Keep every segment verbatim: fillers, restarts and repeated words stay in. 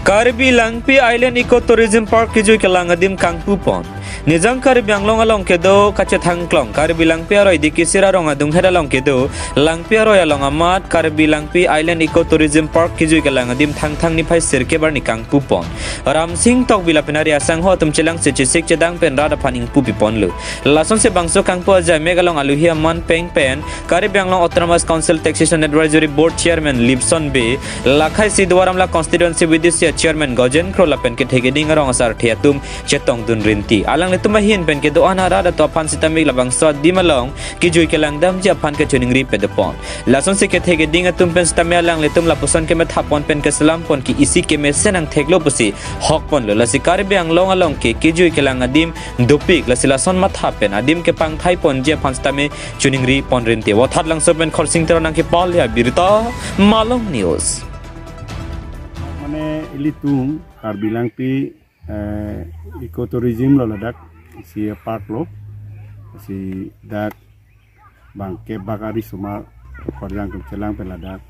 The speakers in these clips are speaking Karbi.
Karbi Langpi Island Eco Tourism Park kejui kelang adim kangpupon. Nijang Karbi Anglong along kedo kachethangklong Karbi Langpi aroi Dikisir arong adunghet along kedo Langpi aroi along amat Karbi Langpi Island Eco Tourism Park kejui kelang adim Thangthang niphai sirkep arni kangpupon. Ramsing Tokbi lapen ari asangho atum chelangsi chesik chedang pen rat aphan ingpupiponlo. Lasonsi bangso kangpu ajai mek along aluhi aman peng pen Karbi Anglong Autonomous Council Taxation Advisory Board Chairman Lipson Bey, lakhai si Duar Amla Constituency V D C Chairman Gojen Kro lapen kethe keding arong asarthe atum chetongdun rinti. Alanglitum ahin pen kedo-an arat atum aphan sitame labangso adim along kejui kelangdamji aphan kachiningri padopon. Lasonsi kethe keding atum pen sitame alanglitum lapuson kemethapon pen keselampon ke isi kemesen angtheklo pusi hokponlo. Lasi Karbi Anglong along ke kejui kelang adim dopik, lasi lason matha pen adim kepangthaiponji aphan sitame chiningri pon rinti. Vothatlangso pen Khorsing Teron nangkepale abirta, Malong News. Mane ilitum Karbi Langpi, eh, eco tourism lo ladak, isi park lo, isi dak bangke bak ari sumar korjang tum chelang pen ladak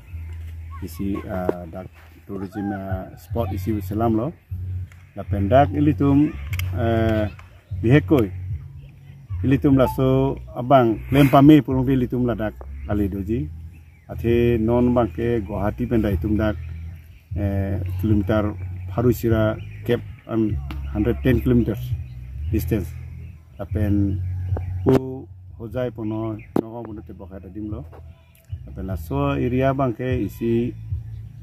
isi, eh, dak tourism, eh, spot isi selamlo. Lapen dak ilitum, eh, bihekoi ilitum laso abang klem pame pulung ilitum ladak kali doji. Athe non bangke Guwahati pen dai tum dak, eh, kilometer pharo isi ra kep an hundred ten kilometers distance. Lapen pu Hojai puno Nagaon puno te bokha adim lo. Lapen laso area bangke isi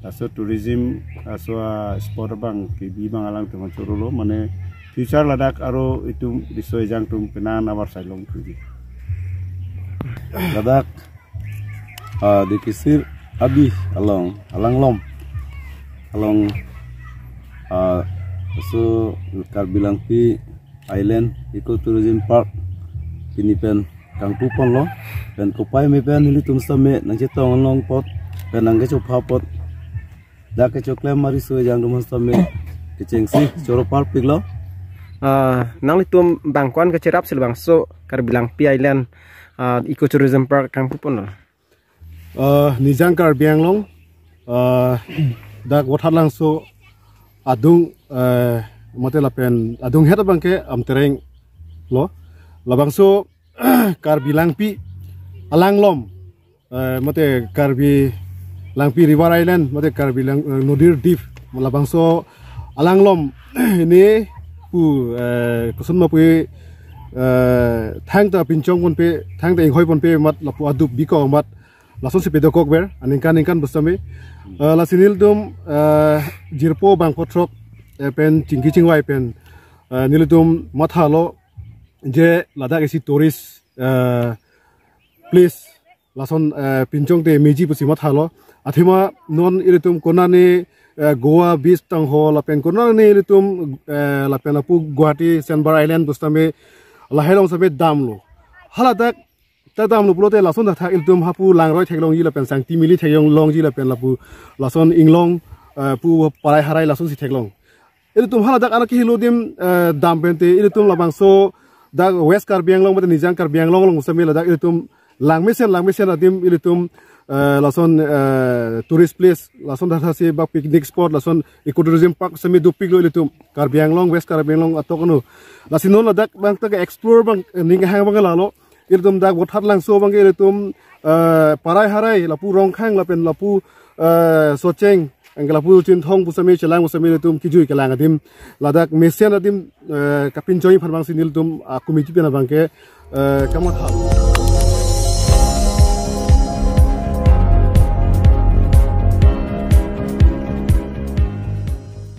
laso tourism, laso, ah, spot bang kebi bang alangtum chorolo, mane future ladak aro itum riso ejang tum penan abar sailong tuji. Ladak, ah, Dikisir abi along, alanglom along, ah, laso Karbi Langpi Island Eco Tourism Park pini pen kangpuponlo, pen kopai me pen ilitum sitame nangchetong longpot pen nangkechopha apot dak kechoklem ariso ejang tum sitame kechengsi choro parpiklo. Ah, nanglitum bang ko-an kacherapsi labangso Karbi Langpi Island, ah, Eco Tourism Park kangpuponlo? Ah, Nijang Karbi Anglong, ah, dak Vothatlangso adung, eh, mate lapen adunghet abangke Amtereng lo. Labangso Karbi Langpi alanglom, eh, mate Karbi Langpi River Island, mate Karbi Lang-, eh, Nodir Dip, labangso alanglom ne pu, eh, koson ma pu, eh, thangta pinchongponpe, thangta inghoiponpe amat lapu adup biko amat lasonsi pedokokver, aningkan ningkan pu sitame. Eh, lasi nelitum, eh, jirpo bangpho throk, eh, pen chingki chingvai pen, eh, nelitum mathalo je ladak isi tourist, eh, place lason, eh, pinchongte meji pusi mathalo. Athema non ilitum konane, eh, Goa beach tangho lapen konane ilitum, eh, lapen lapu Guwahati Sandbar Island pu sitame lahai along sitame damlo. Haladak ta damlo pulote lason thaktha ilitum hapu langroi theklongji lapen sangti mili theklongji lapen lapu lason inglong, eh, pu parai harai lasonsi theklong. Ilitum haladak anak kehilo adim, eh, dam pente ilitum labangso dak West Karbi Anglong mate Nijang Karbi Anglong along sitame ladak ilitum langmesen langmesen adim ilitum, eh, lason, eh, tourist place, lason thaktha si bak picnic spot, lason eco tourism park sitame dopiklo ilitum Karbi Anglong, West Karbi Anglong atok ano. Lasi non ladak bang ta ke-explore bang, eh, ning hang bang lalo. Ilitum dak Vothatlangso bangke ilitum, eh, parai harai lapu Rongkhang lapen lapu, eh, Socheng, anke lapu Chinthong pu sitame chelang pu sitame ilitum kejui kelang adim ladak mesen adim, eh, kapinchoi aphan bangsi nelitum, ah, committee pen abangke, eh, kamathalo.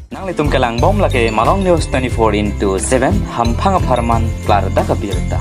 Nanglitum kelangbom lake Malong News twenty-four into seven, hamphang apharman klardak abirta.